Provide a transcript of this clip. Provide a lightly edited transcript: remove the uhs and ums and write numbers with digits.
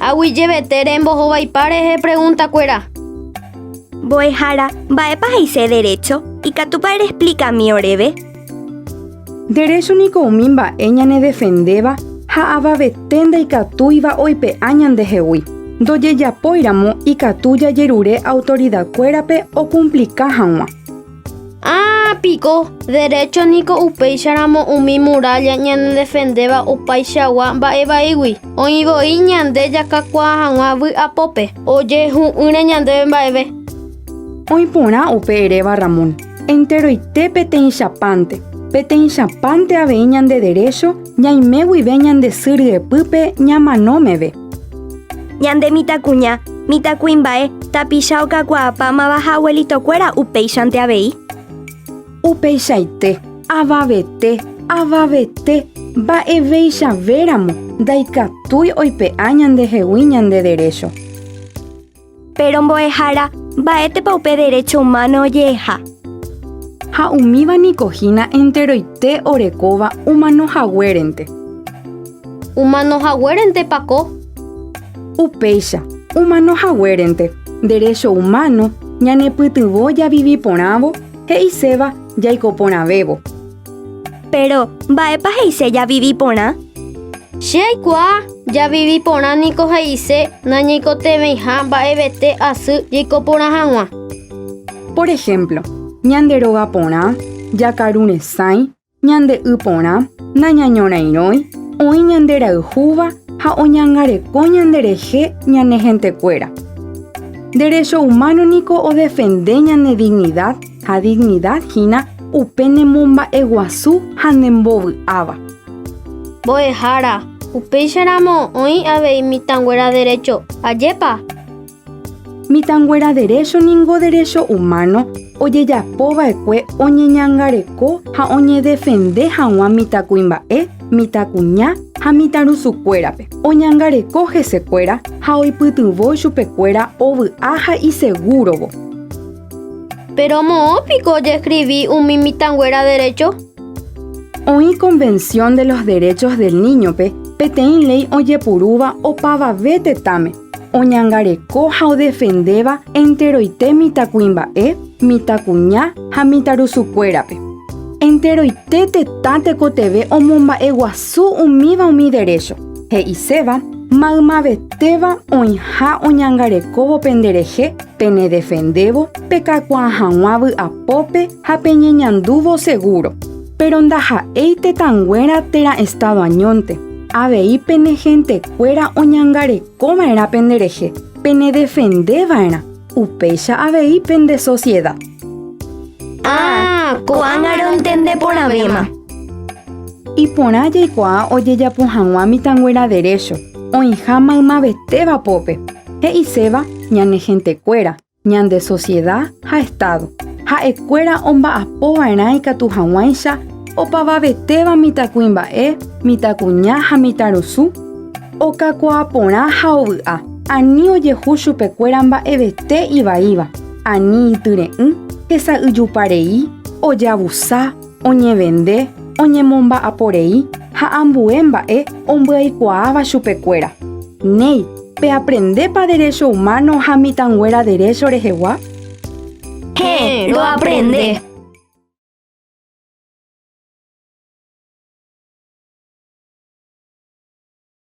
Aguyjevete rembohovaipa rehe pregunta-kuéra. Mbo'ehára, mba'épa he'ise derécho? Ikatúpa erexplikami oréve? Derécho niko umi mba'e ñanedefendéva ha avavete ndaikatúiva oipe'a ñandehegui. Ndojejapóiramo ikatu jajerure autoridakuérape okumplika hag̃ua. Ah, piko, derécho niko upéicharamo umi muralla ñanedefendéva opaichagua mba'e vaígui. Oĩ voi ñande jakakuaa hag̃ua vy'apópe, ojehu'ỹre ñandéve mba'eve. Oĩ porã upe eréva Ramón. Enteroite peteĩchapánte. Peteĩchapánte avei ñande derécho ñaime guive ñande sy ryepýpe ñamano meve. Ñande mitãkuña, mitãkuimba'e, tapicha okakuaapámava ha abuelitokuéra upéichante avei. Upeichaite, avavete, avavete, mba'eveichavéramo ndaikatúi oipe'a ñandehegui ñande derécho. Péro mbo'ehára, mba'étepa upe derécho humano oje'eha? Ha umíva niko hína enteroite orekóva omano haguérente. Omano haguérente pako? Upéicha, omano haguérente, derécho humano ñanepytyvõ javivi porãvo, he'iséva jaiko porãvévo. Péro, mba'épa he'ise javivi porã? Che aikuaa, javivi porã niko he'ise nañaikotevẽiha mba'evete asy jaiko porã hag̃ua. Por ehémplo, ñande róga porã, jakaru resãi, ñande y porã, nañañorairõi, oĩ ñande rayhúva ha oñangareko ñanderehe ñane hentekuéra. Derecho humano niko odefende ñane dignidad ha dignidad hína upe nemomba'eguasu ha nembovy'áva. Mbo'ehára, upéicharamo oĩ avei mitãnguéra derécho, ajépa? Mitãnguéra derécho ningo derécho humano ojejapova'ekue oñeñangareko ha oñedefende hag̃ua mitãkuimba'e, mitãkuña ha mitãrusukuérape, oñangareko hesekuéra ha oipytyvõ chupekuéra ovy'a ha isegúrovo. Péro moõ piko ojeskrivi umi mitãnguéra derécho? Oĩ Convención de los Derechos del Niño-pe peteĩ léi ojepurúva opavave tetãme, oñangareko ha odefendéva enteroite mitãkuimba'e, mitãkuña ha mitãrusukuérape. Enteroite tetã tekotevẽ omomba'eguasu umíva umi derécho, he'iséva maymavetéva oĩha oñangarekóvo penderehe penedefendévo pekakuaa hag̃ua vy'apópe ha peñeñandúvo segúro. Péro ndaha'éi tetãnguéra térã Estado añónte, avei pene hentekuéra oñangarekova'erã penderehe, penedefendeva'erã, upéicha avei pende sosieda. Ah, ko'ág̃a rontende porãvéma. Iporã jaikuaa ojejapo hag̃ua mitãnguéra derécho, oĩha maymavetéva pópe, he'iséva ñane hentekuéra, ñande sosieda ha Estado. Ha'ekuéra omba'apova'erã ikatu hag̃uáicha opavavetéva mitãkuimba'e, mitãkuña ha mitãrusu, okakuaa porã ha ovy'a, ani ojehu chupekuéra mba'evete ivaíva, ani ityre'ỹ, hesa'yjuparei, ojavusa, oñevende, oñemomba'aporei ha ambue mba'e ombyaikuaáva chupekuéra. Néi, peaprendépa derécho humano ha mitãnguéra derécho rehegua? Héẽ, roaprende.